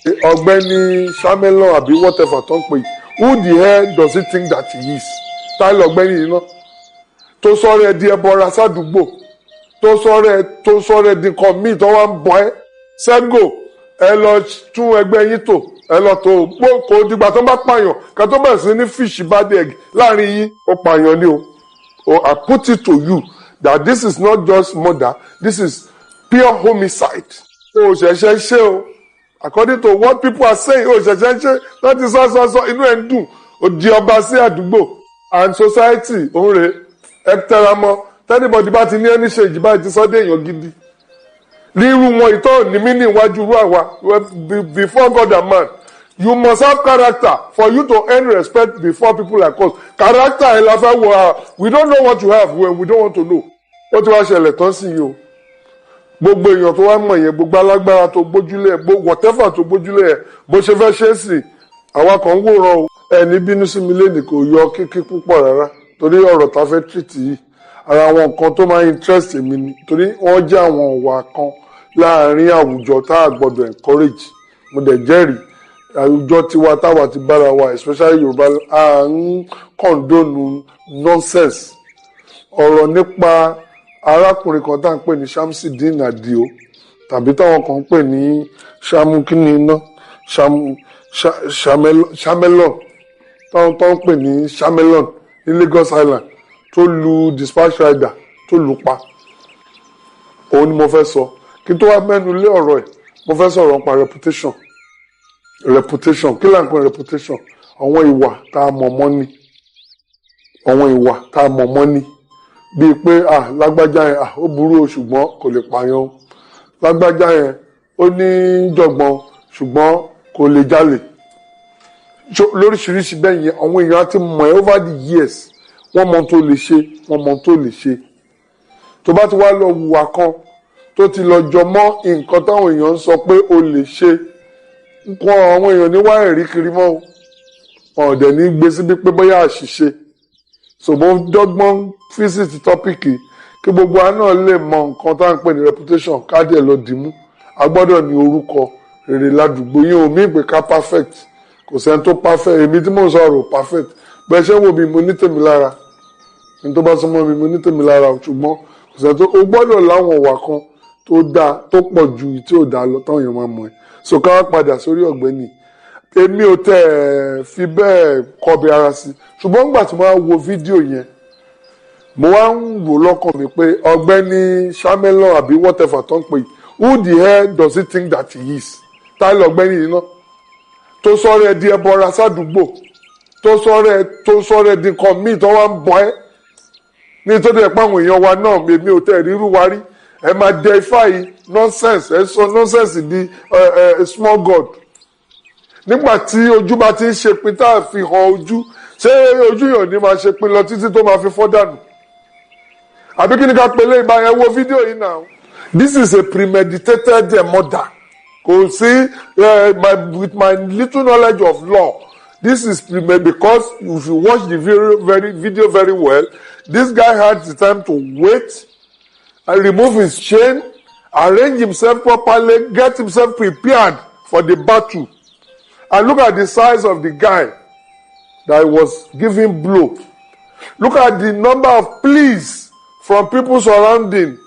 Ọ̀gbẹ́ni Samelon àbí whatever tó ń pè, who the hell does he think that he is? Táyì ọ̀gbẹ́ni yìí náà tó sọ̀rọ̀ ẹ di ẹbọra sádùúgbò, tó sọ̀rọ̀ ẹ di nǹkan míì tó wá ń bọ̀ ẹ́. Sẹ́gò, ẹ lọ tún ẹgbẹ́ yín tò, ẹ lọ tó gbó. Kò dìgbà tó bá pààyàn ká tó bẹ̀rẹ̀ sí ní fish bad egg láàrin yín. Ó pààyàn ni o. Oh, I put it to you that this is not just murder, this is pure homicide. O ṣẹ̀ṣẹ̀ ṣe o. According to what people are saying, o ṣẹ̀ṣẹ̀ ṣe láti sọ sọ sọ, inú ẹ̀ ń dùn, ó di ọba sí àdúgbò and society. Òun rè ẹ tẹra mọ́. Tí anybody bá ti ní ẹni ṣe ìjìbá ti sọ dé èèyàn gidi rírú wọn, ìtọ́ ní mí ní iwájú irú àwa. Before God and man, you must have character for you to earn respect before people like us. Character ẹ la fẹ́ wọ. Ah, we don't know what you have. Well, we don't want to know. Ó ti wá ṣẹlẹ̀ tán sí yìí o. Gbogbo èèyàn tó wá mọ̀ yẹn, gbogbo alágbára tó gbójúlé ẹ̀, gbogbo whatever tó gbójúlé ẹ̀, bó ṣe fẹ́ ṣe é sì, àwa kan ń wòran o. Ẹni bínú sí mi lẹ́nìí, kò yọ kíkí púpọ̀ rárá, torí ọ̀rọ̀ tá a fẹ́ treat yìí, ara àwọn nǹkan tó máa ń interest mi ni, torí wọ́n jẹ́ àwọn ìwà kan láàárín àwùjọ tá a gbọ́dọ̀ encourage. Mo dẹ̀ jẹ́rìí àwùjọ tiwa táwa ti bára wa, especially Yorùbá, à ń condone nonsense. Ọ̀rọ̀ nípa arákùnrin kan tá à ń pè ní Shamsideen Adio, tàbí táwọn kan ń pè ní Shamukini iná Shamelon, táwọn tó ń pè ní Shamelon ní Lagos Island, tó lu dispatch rider, tó lù pa, òun ni mo fẹ́ sọ. Kí n tó wá mẹ́nu lé ọ̀rọ̀ ẹ̀, mo fẹ́ sọ̀rọ̀ nípa reputation. Reputation, kí là ń pè reputation? Àwọn ìwà tá a mọ̀ mọ́ ni, àwọn ìwà tá a mọ̀ mọ́ ni, bíi pé, ah, lágbájá yẹn, ah, ó burú o, ṣùgbọ́n kò lè pààyàn o. Lágbájá yẹn, ó ní jọ̀gbọ̀n, ṣùgbọ́n kò lè jalè. Lóríṣiríṣi bẹ́ẹ̀ yẹn, àwọn èèyàn á ti mọ̀ ẹ́ over the years. Wọ́n mọ tó lè ṣe, wọ́n mọ tó lè ṣe. Tó bá ti wá lọ hùwà kan tó ti lọ jọ mọ́ nǹkan táwọn èèyàn ń sọ pé o lè ṣe, nǹkan àwọn èèyàn ní wá ẹ̀rí kiri mọ́ o. Wọn ò dẹ̀ ní gbé síbi pé bóyá àṣìṣe. So mo dọ́gbọ́n visit topic kí gbogbo wa náà lè mọ nǹkan tá à ń pè ní reputation. Ká dẹ̀ lọ dìímú. A gbọ́dọ̀ ní orúkọ rere ládùúgbò yín. Ò mí pé ká perfect, kò sẹ́ni tó perfect. Èmi tí mò ń sọ̀rọ̀ perfect. Bẹ́ẹ̀ ṣé wo mi, mo ní tèmi lára. Ní tó bá súnmọ́ mi, mo ní tèmi lára, ṣùgbọ́n kò sẹ́ni tó. O gbọ́dọ̀ láwọn ìwà kan tó dáa tó pọ̀ ju tí ò dáa lọ táwọn èèyàn máa mọ̀ ẹ́. So ká wá padà sórí ọ̀gbẹ́ni. Èmi ò tẹ̀ ẹ́ fi bẹ́ẹ̀ kọbi ara sí, ṣùgbọ́n nígbà tí mo wá wo fídíò yẹn, mo wá ń wò lọ́kàn mi pé ọ̀gbẹ́ni Samelon àbí whatever tó ń pè, who the hell does he think that he is? Táyì ọ̀gbẹ́ni yìí náà tó sọ̀rọ̀ ẹ di ẹbọra sádùúgbò, tó sọ̀rọ̀ ẹ di nǹkan míì tó wá ń bọ̀ ẹ́, nítorí ẹ̀ pé àwọn èèyàn wa náà, èmi ò tẹ̀ ríru wa rí. Ẹ máa dẹ ifá yìí nonsense, ẹ sọ nonsense di small god. Nígbà tí ojú bá ti ń ṣe pin tá a fi hàn ojú, ṣé ojú yàn ní máa ṣe pin lọ títí tó máa fi fọ́ dànù, àbí kí ni ká pèlè ìbá yẹn? Wo fídíò yìí náà. This is a premeditated murder. Kò sí, with my little knowledge of law, this is premeditated, because if you watch the video very well, this guy had the time to wait and remove his chain, arrange himself properly, get himself prepared for the battle. And look at the size of the guy that was giving blow. Look at the number of pleas from people surrounding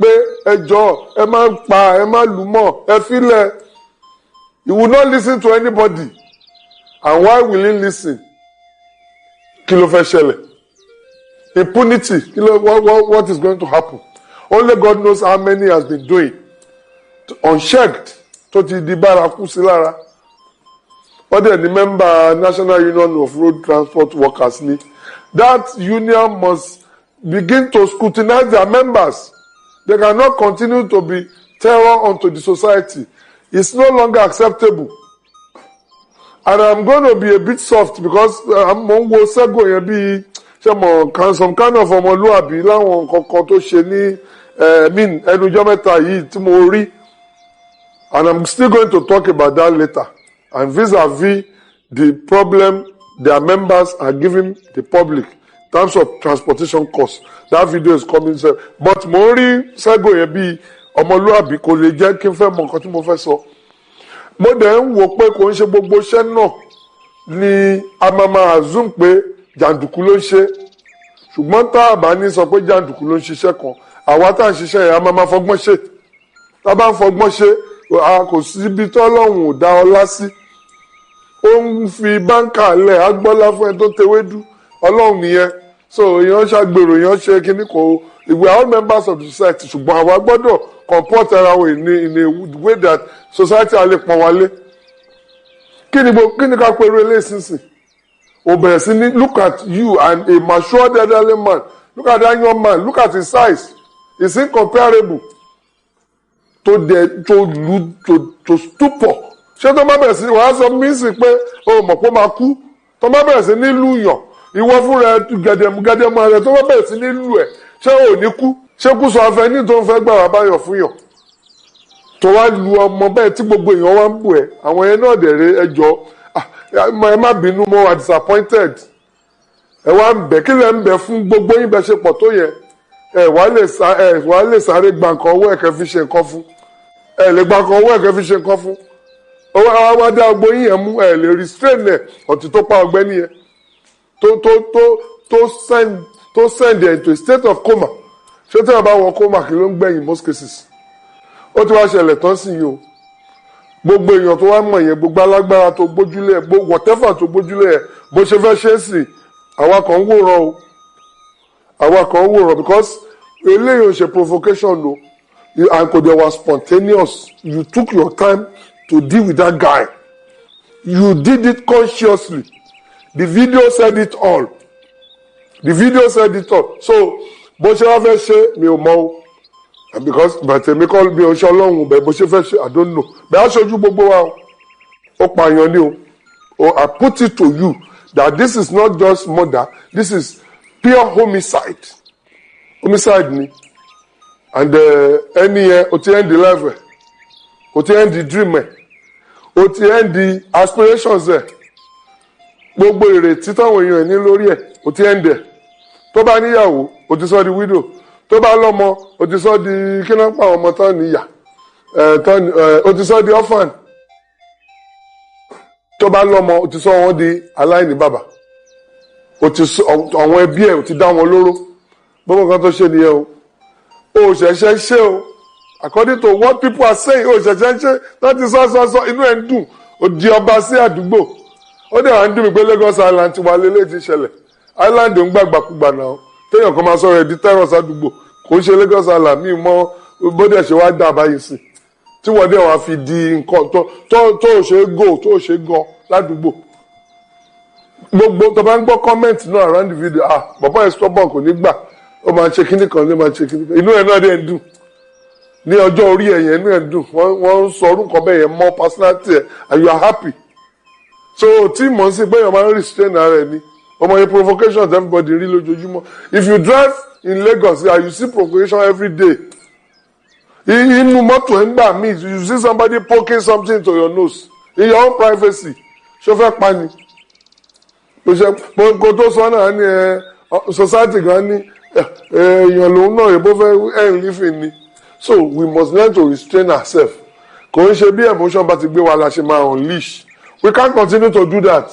pé ẹ jọ̀ọ́, ẹ má pa, ẹ má lù mọ́, ẹ filẹ̀. He will not listen to anybody. And why will he listen? Kí ló fẹ́ ṣẹlẹ̀? Impunity. Kí ló what is going to happen? Only God knows how many has been doing unchecked, tó ti di bárakú sí lára. Wọ́n dẹ̀ ní member National Union of Road Transport Workers ni. That union must begin to scrutinize their members. They cannot continue to be terror unto the society. It's no longer acceptable. And I'm going to be a bit soft because mo ń wo Sego yẹn bíi ṣe mo kan some kind of ọmọlúàbí láwọn nǹkan kan tó ṣe ní mean ẹnujọ́ mẹ́ta yìí tí mo rí, and I'm still going to talk about that later, and vis-a-vis the problem their members are giving the public in terms of transportation costs. That video is coming sef. But mo ń rí Sego yẹn bíi ọmọlúàbí, kò lè jẹ́ kí n fẹ́ mọ nǹkan tí mo fẹ́ sọ. Mo dẹ̀ ń wò pé kò ń ṣe gbogbo iṣẹ́ náà ni a máa máa assume pé jàǹdùkú ló ń ṣe. Ṣùgbọ́n tá a bá ní sọ pé jàǹdùkú ló ń ṣiṣẹ́ kan, àwa tá à ń ṣiṣẹ́ yẹn, a máa máa fọgbọ́n ṣe. Tá a bá ń fọgbọ́n ṣe, a kò síbi tọ́lọ́hún ò dá ọlá sí. Ó ń fi báńkà lẹ̀, á gbọ́lá fún ẹ tó tewédú. Ọlọ́run nìyẹn. So èèyàn ṣàgbèrò, èèyàn ṣe kíní kò, we are all members of the society, ṣùgbọ́n àwa gbọ́dọ̀ comport ara wa in a way that society á lè pọ́n wa lé. Kí ni ká pé eré ilé ìsinsìn? O bẹ̀rẹ̀ sí ní, look at you and a matured elderly man. Look at that young man. Look at his size. It's incomparable to the to lu to stupor. Ṣé tó bá bẹ̀rẹ̀ sí wàá sọ mí sí pé o mọ̀ pé ó máa kú? Tó bá bẹ̀rẹ̀ sí ní lù yàn, ìwọ fúnra ẹ gẹ̀dẹ̀mú gẹ̀dẹ̀mú rẹ, tó bá bẹ̀rẹ̀ sí ní lù ẹ̀, ṣé ò ní kú? Ṣé kú sọ afẹ́ ní tó ń fẹ́ gbà wá báyọ̀ fún yàn, tó wá lu ọmọ bẹ́ẹ̀ tí gbogbo èèyàn wá ń bù ẹ́? Àwọn yẹn náà dẹ̀rẹ̀, ẹjọ́, ẹ má bínú, mo wà disappointed. Ẹ wá ń bẹ̀, kí lẹ ń bẹ̀ fún? Gbogbo yín bẹ ṣe pọ̀ tó yẹn, ẹ wá lè sáré gba nǹkan owó ẹ̀kẹ́ fi ṣe nǹkan fún. Ẹ lè gba nǹkan owó ẹ̀kẹ́ fi ṣe nǹkan fún. Owó wá dá ọgbó yín yẹn mú, ẹ lè restrain ẹ ọ̀tí tó pa ọgbẹ́ni yẹn, tó send ẹ into a state of coma. Ṣé tí wọn bá wọ coma, kí ló ń gbẹ̀yìn? Most cases, ó ti wá ṣẹlẹ̀ tán sí yìí o. Gbogbo èèyàn tó wá mọ̀ yẹn, gbogbo alágbára tó gbójúlé ẹ̀, gbogbo whatever tó gbójúlé ẹ̀, bó ṣe fẹ́ ṣe é sì, àwa kan ń wòran o, àwa kan ń wòran, because eléyìí ò ṣe provocation o, and kò dẹ̀ was spontaneous. You took your time to deal with that guy. You did it consciously. The video said it all. The video said it all. So bó ṣe wá fẹ́ ṣe, mi ò mọ̀ o, because bàtẹ̀mí kọ́ bí oṣù Ọlọ́run bẹ́ẹ̀. Bó ṣe fẹ́ ṣe, I don't know. Bẹ́ẹ̀ aṣojú gbogbo wa o, ó pààyàn ni o. O, I put it to you that this is not just murder, this is pure homicide. Homicide ni. And ẹni yẹn, o ti end the life ẹ, o ti end the dream ẹ, o ti end the aspirations ẹ. Gbogbo ìrètí táwọn èèyàn ẹ ní lórí ẹ, o ti end ẹ. Tó bá níyàwó, o ti sọ di widow. Tó bá lọ́mọ, o ti sọ di, kí ló ń pa àwọn ọmọ tán níyà ẹ tán ẹ, o ti sọ di orphan. Tó bá lọ́mọ, o ti sọ wọn di aláìní bàbá. O ti sọ àwọn ẹbí ẹ, o ti dá wọn lóró. Gbogbo nǹkan tó ṣe nìyẹn o. O ṣẹ̀ṣẹ̀ ṣe o. According to what people are saying, o ṣẹ̀ṣẹ̀ ṣe láti sọ sọ sọ. Inú ẹ̀ ń dùn, o di ọba sí àdúgbò. Ó dẹ̀ wá ń dùn mí pé Lagos Island ti wà lélẹ̀ ti ṣẹlẹ̀. Island ń gbàgbàkúgbà náà, téèyàn kan máa sọ̀rọ̀ ẹ̀ di terror sádùúgbò. Kò ń ṣe Lagos Island. Mi mọ bó dẹ̀ ṣe wá dà báyìí sí, tí wọ́n dẹ̀ wá fi di nǹkan tó ṣe é gò, tó ṣe é gan ládùúgbò. Gbogbo tó bá ń gbọ́ comment náà around the video, "Ah, bàbá yẹn stubborn, kò ní gbà, ó máa ń ṣe kíní kan, ní máa ń ṣe kíní kan." Inú ẹ̀ náà dẹ̀ ń dùn ní ọjọ́ orí ẹ̀ yẹn, inú ẹ̀ ń dùn. Wọ́n ń sọ orúkọ bẹ́ẹ̀ yẹn mọ́ personality ẹ̀ and you are happy. So tí mò ń sìn pé èèyàn máa ń restrain ara ẹ̀ ni. Ọmọ yẹn, provocations everybody rí lójoojúmọ́. If you drive in Lagos here, you see provocation every day. Inú mọ́tò ẹ̀ ń gbà míì, you see somebody poking something to your nose in your own privacy. Ṣó fẹ́ pa ni? Kò tó sọ náà ni ẹ society gan ni èèyàn lòun náà, èbó fẹ́ earn living ni. So we must learn to restrain ourselves. Kò ń ṣe bí emotion bá ti gbé wa la ṣe máa unleash. We can't continue to do that.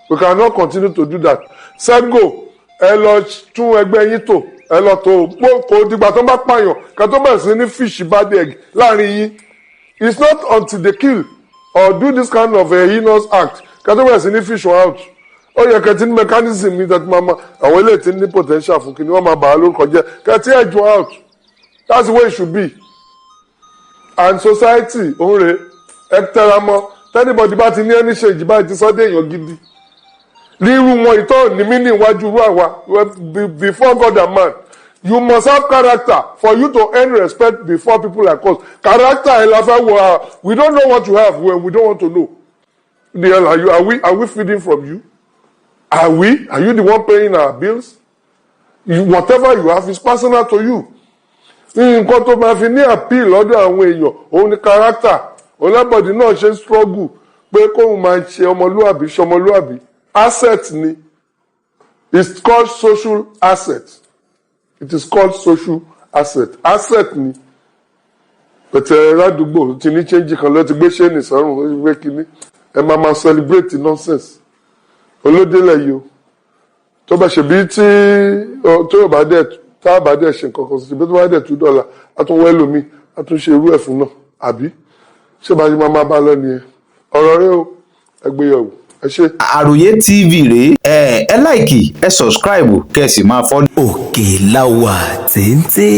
We cannot continue to do that. Sego, ẹ lọ tún ẹgbẹ́ yín tò, ẹ lọ tó. Kò dìgbà tó bá pààyàn ká tó bẹ̀rẹ̀ sí ní fish bad egg láàrin yín. It's not until they kill or do this kind of a heinous act ká tó bẹ̀rẹ̀ sí ní fish one out. Ó yẹ kẹ́ ti ní mechanism mi that máa ma àwọn eléyìí ti ní potential fún kí ni wọ́n máa bà á lórúkọ jẹ́, kẹ́ ti edge one out. That's the way it should be. And society òun rè ẹ tẹra mọ́. Anybody bá ti ní ẹni ṣe ìjìbá ti sọ́dẹ̀ èèyàn gidi rírú wọn, ìtọ́ ní mí ní iwájú irú àwa. Before God and man, you must have character for you to earn respect before people like us. Character ẹ la fẹ́ wọ. We don't know what you have. Well, we don't want to know. The hell are you? Are we feeding from you? Are you the one paying our bills? You, whatever you have is personal to you. Nǹkan tó máa fi ní appeal lọ́dọ̀ àwọn èèyàn òun ni character. Ọlábọ̀dé náà ṣe ń struggle pé kóun máa ṣe ọmọlúàbí, ṣe ọmọlúàbí. Asset ni. It's called social asset. It is called social asset. Asset ni. Pẹ̀tẹ̀ ládùúgbò ti ní change kan ló ti gbé chain sọ́rùn, ó ti gbé kínní. Ẹ máa máa celebrate nonsense. Olódélẹ̀ yìí o, tó bá ṣe bí tí tó bá dẹ̀, tá a bá dẹ̀ ṣe nǹkan kan sí, bí tó bá dẹ̀ 2 dọ́là, a tún wẹ́ lómi, a tún ṣe irú ẹ̀ fún náà, àbí ṣé bá ṣe máa máa bá lọ nìyẹn? Ọ̀rọ̀ rẹ o, ẹ gbé yẹ̀wò. Ẹ ṣé. Àròyé TV rèé. Ẹ like, ẹ subscribe, kẹ́ ẹ sì máa follow. Òkè la wà téńté.